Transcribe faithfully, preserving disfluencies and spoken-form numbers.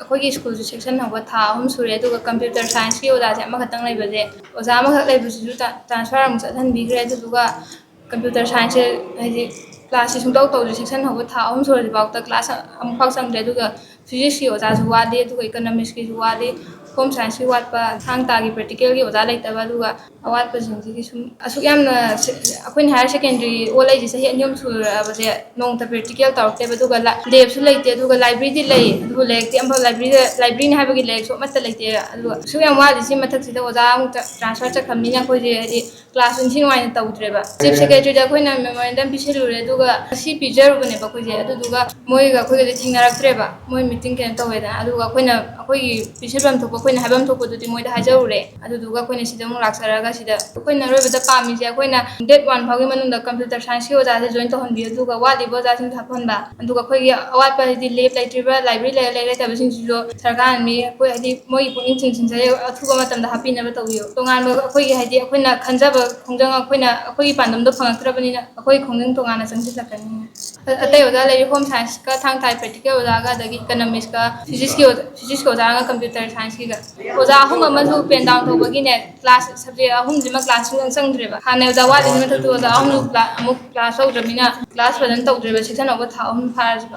ꯑꯩꯈꯣꯏꯒꯤ ꯁ꯭ꯀꯨꯜꯁꯨ ꯁꯦꯛꯁꯟ ꯍꯧꯕ ꯊꯥ ꯑꯍꯨꯝ ꯁꯨꯔꯦ, ꯑꯗꯨꯒ ꯀꯝꯄ꯭ꯌꯨꯇꯔ ꯁꯥꯏꯟꯁꯀꯤ ꯑꯣꯖꯥꯁꯦ ꯑꯃꯈꯛꯇꯪ ꯂꯩꯕꯁꯦ, ꯑꯣꯖꯥ ꯑꯃꯈꯛ ꯂꯩꯕꯁꯤꯁꯨ ꯇ꯭ꯔꯥꯟꯁꯐꯔ ꯑꯃꯨꯛ ꯆꯠꯍꯟꯕꯤꯈ꯭ꯔꯦ꯫ ꯑꯗꯨꯗꯨꯒ ꯀꯝꯄ꯭ꯌꯨꯇꯔ ꯁꯥꯏꯟꯁꯁꯦ ꯍꯥꯏꯗꯤ ꯀ꯭ꯂꯥꯁꯁꯦ ꯁꯨꯡꯇꯧ ꯇꯧꯗ꯭ꯔꯦ, ꯁꯦꯛꯁꯟ ꯍꯧꯕ ꯊꯥ ꯑꯍꯨꯝ ꯁꯨꯔꯁꯤꯐꯥꯎꯗ ꯀ꯭ꯂꯥꯁ ꯑꯃꯨꯛꯐꯥꯎ ꯆꯪꯗ꯭ꯔꯦ꯫ ꯑꯗꯨꯒ ꯐꯤꯖꯤꯛꯁꯀꯤ ꯑꯣꯖꯥꯁꯨ ꯋꯥꯠꯂꯤ, ꯑꯗꯨꯒ ꯏꯀꯅꯣꯃꯤꯛꯁꯀꯤꯁꯨ ꯋꯥꯠꯂꯤ, ꯍꯣꯝ ꯁꯥꯏꯟꯁꯀꯤ ꯋꯥꯠꯄ, ꯊꯥꯡ ꯇꯥꯒꯤ ꯄ꯭ꯔꯦꯛꯇꯤꯀꯦꯜꯒꯤ ꯑꯣꯖꯥ ꯂꯩꯇꯕ, ꯑꯗꯨꯒ ꯑꯋꯥꯠꯄꯁꯤꯡꯁꯤꯒꯤ ꯁꯨꯝ ꯑꯁꯨꯛ ꯌꯥꯝꯅ ꯁꯦ-, ꯑꯩꯈꯣꯏꯅ ꯍꯥꯌꯔ ꯁꯦꯀꯦꯟꯗꯔꯤ ꯑꯣꯜꯂꯛꯏꯁꯦ ꯆꯍꯤ ꯑꯅꯤ ꯑꯍꯨꯝ ꯁꯨꯔꯛꯑꯕꯁꯦ ꯅꯣꯡꯃꯇ ꯄ꯭ꯔꯦꯛꯇꯤꯀꯦꯜ ꯇꯧꯔꯛꯇꯦꯕ, ꯑꯗꯨꯒ ꯂꯦꯕꯁꯨ ꯂꯩꯇꯦ, ꯑꯗꯨꯒ ꯂꯥꯏꯕ꯭ꯔꯦꯔꯤꯗꯤ ꯂꯩ, ꯑꯗꯨꯕꯨ ꯂꯥꯏꯔꯤꯛꯇꯤ ꯑꯃꯐꯥꯎ ꯂꯥꯏꯕ꯭ꯔꯦꯔꯤꯗ, ꯂꯥꯏꯕ꯭ꯔꯦꯔꯤꯅꯤ ꯍꯥꯏꯕꯒꯤ ꯂꯥꯏꯔꯤꯛꯁꯨ ꯑꯃꯠꯇ ꯂꯩꯇꯦ꯫ ꯑꯗꯨꯒ ꯑꯁꯨꯛ ꯌꯥꯝ ꯋꯥꯠꯂꯤꯁꯤ ꯃꯊꯛꯁꯤꯗ ꯑꯣꯖꯥ ꯑꯃꯨꯛ ꯇ꯭ꯔꯥꯟꯁꯐꯔ ꯆꯠꯈ꯭ꯔꯕꯅꯤꯅ ꯑꯩꯈꯣꯏꯁꯦ ꯍꯥꯏꯗꯤ ꯀ꯭ꯂꯥꯁꯁꯨ ꯅꯤꯡꯊꯤ ꯅꯨꯡꯉꯥꯏꯅ ꯇꯧꯗ꯭ꯔꯦꯕ꯫ ꯆꯤꯐ ꯁꯦꯀ꯭ꯔꯦꯇꯔꯤꯗ ꯑꯩꯈꯣꯏꯅ ꯃꯦꯃꯣꯔꯦꯟꯗꯝ ꯄꯤꯁꯤꯜꯂꯨꯔꯦ, ꯑꯗꯨꯒ ꯉꯁꯤ ꯄꯤꯖꯔꯨꯕꯅꯦꯕ ꯑꯩꯈꯣꯏꯁꯦ, ꯑꯗꯨꯗꯨꯒ ꯃꯣꯏꯒ ꯑꯩꯈꯣꯏꯒꯗꯤ ꯊꯦꯡꯅꯔꯛꯇ꯭ꯔꯦꯕ, ꯃꯣꯏ ꯃꯤꯇꯤꯡ ꯀꯩꯅꯣ ꯇꯧꯋꯦꯗꯅ꯫ ꯑꯗꯨꯒ ꯑꯩꯈꯣꯏꯅ ꯑꯩꯈꯣꯏꯒꯤ ꯄꯤꯁꯤꯟꯐꯝ ꯊꯣꯛꯄ, ꯑꯩꯈꯣꯏꯅ ꯍꯥꯏꯐꯝ ꯊꯣꯛꯄꯗꯨꯗꯤ ꯃꯣꯏꯗ ꯍꯥꯏꯖꯔꯨꯔꯦ꯫ ꯑꯗꯨꯗꯨꯒ ꯑꯩꯈꯣꯏꯅ ꯁꯤꯗ ꯑꯃꯨꯛ ꯂꯥꯛꯆꯔꯒ ꯁꯤꯗ ꯑꯩꯈꯣꯏꯅ ꯑꯔꯣꯏꯕꯗ ꯄꯥꯝꯃꯤꯁꯦ, ꯑꯩꯈꯣꯏꯅ ꯗꯦꯠ ꯋꯥꯟ ꯐꯥꯎꯒꯤ ꯃꯅꯨꯡꯗ ꯀꯝꯄ꯭ꯌꯨꯇꯔ ꯁꯥꯏꯟꯁꯀꯤ ꯑꯣꯖꯥꯁꯦ ꯖꯣꯏꯟ ꯇꯧꯍꯟꯕꯤꯌꯨ, ꯑꯗꯨꯒ ꯋꯥꯠꯂꯤꯕ ꯑꯣꯖꯥꯁꯤꯡꯁꯨ ꯍꯥꯞꯍꯟꯕ꯫ ꯑꯗꯨꯒ ꯑꯩꯈꯣꯏꯒꯤ ꯑꯋꯥꯠꯄ ꯍꯥꯏꯗꯤ ꯂꯦꯕ ꯂꯩꯇ꯭ꯔꯤꯕ, ꯂꯥꯏꯕ꯭ꯔꯦꯔꯤ ꯂꯩ-, ꯂꯩ-, ꯂꯩꯇꯕꯁꯤꯡꯁꯤꯁꯨ ꯁꯔꯀꯥꯔꯅ ꯃꯤ ꯑꯩꯈꯣꯏ ꯍꯥꯏꯗꯤ ꯃꯣꯏꯒꯤ ꯄꯨꯛꯅꯤꯡ ꯆꯤꯡꯁꯤꯟꯖꯔꯤ, ꯑꯊꯨꯕ ꯃꯇꯝꯗ ꯍꯥꯞꯄꯤꯅꯕ ꯇꯧꯕꯤꯌꯨ꯫ ꯇꯣꯉꯥꯟꯕ ꯑꯩꯈꯣꯏꯒꯤ ꯍꯥꯏꯗꯤ ꯑꯩꯈꯣꯏꯅ ꯈꯟꯖꯕ ꯈꯣꯡꯖꯪ, ꯑꯩꯈꯣꯏꯅ ꯑꯩꯈꯣꯏꯒꯤ ꯄꯥꯟꯗꯝꯗꯣ ꯐꯪꯉꯛꯇ꯭ꯔꯕꯅꯤꯅ ꯑꯩꯈꯣꯏ ꯈꯣꯡꯖꯪ ꯇꯣꯉꯥꯟꯅ ꯆꯪꯁꯤꯜꯂꯛꯀꯅꯤ꯫ ꯑ-, ꯑꯇꯩ ꯑꯣꯖꯥ ꯂꯩꯔꯤ, ꯍꯣꯝ ꯁꯥꯏꯟꯁꯀ ꯊꯥꯡ ꯊꯥꯏ ꯄ꯭ꯔꯦꯛꯇꯤꯀꯦꯜ ꯑꯣꯖꯥꯒ, ꯑꯗꯒꯤ ꯏꯀꯅꯣꯃꯤꯛꯁꯀ ꯐꯤꯖꯤꯛꯁꯀꯤ ꯑꯣꯖꯥ, ꯐꯤꯖꯤꯛꯁꯀꯤ ꯑꯣꯖꯥꯒ ꯀꯝꯄ꯭ꯌꯨꯇꯔ ꯁꯥꯏꯟꯁꯀꯤꯒ꯫ ꯑꯣꯖꯥ ꯑꯍꯨꯝ ꯑꯃꯁꯨ ꯄꯦꯟ ꯗꯥꯎꯟ ꯇꯧꯕꯒꯤꯅꯦ, ꯀ꯭ꯂꯥꯁ ꯁꯕꯖꯦꯛ ꯑꯍꯨꯝꯁꯤꯃ ꯀ꯭ꯂꯥꯁ ꯁꯨꯡꯆꯪ ꯆꯪꯗ꯭ꯔꯦꯕ꯫ ꯍꯥꯟꯅ ꯑꯣꯖꯥ ꯋꯥꯠꯂꯤꯁꯤ ꯃꯊꯛꯇ ꯑꯣꯖꯥ ꯑꯍꯨꯝꯁꯨ ꯀ꯭ꯂꯥ-, ꯑꯃꯨꯛ ꯀ꯭ꯂꯥꯁ ꯇꯧꯗ꯭ꯔꯕꯅꯤꯅ ꯀ꯭ꯂꯥꯁ ꯐꯖꯅ ꯇꯧꯗ꯭ꯔꯦꯕ, ꯁꯦꯛꯁꯟ ꯍꯧꯕ ꯊꯥ ꯑꯍꯨꯝ ꯐꯥꯔꯁꯤꯕ꯫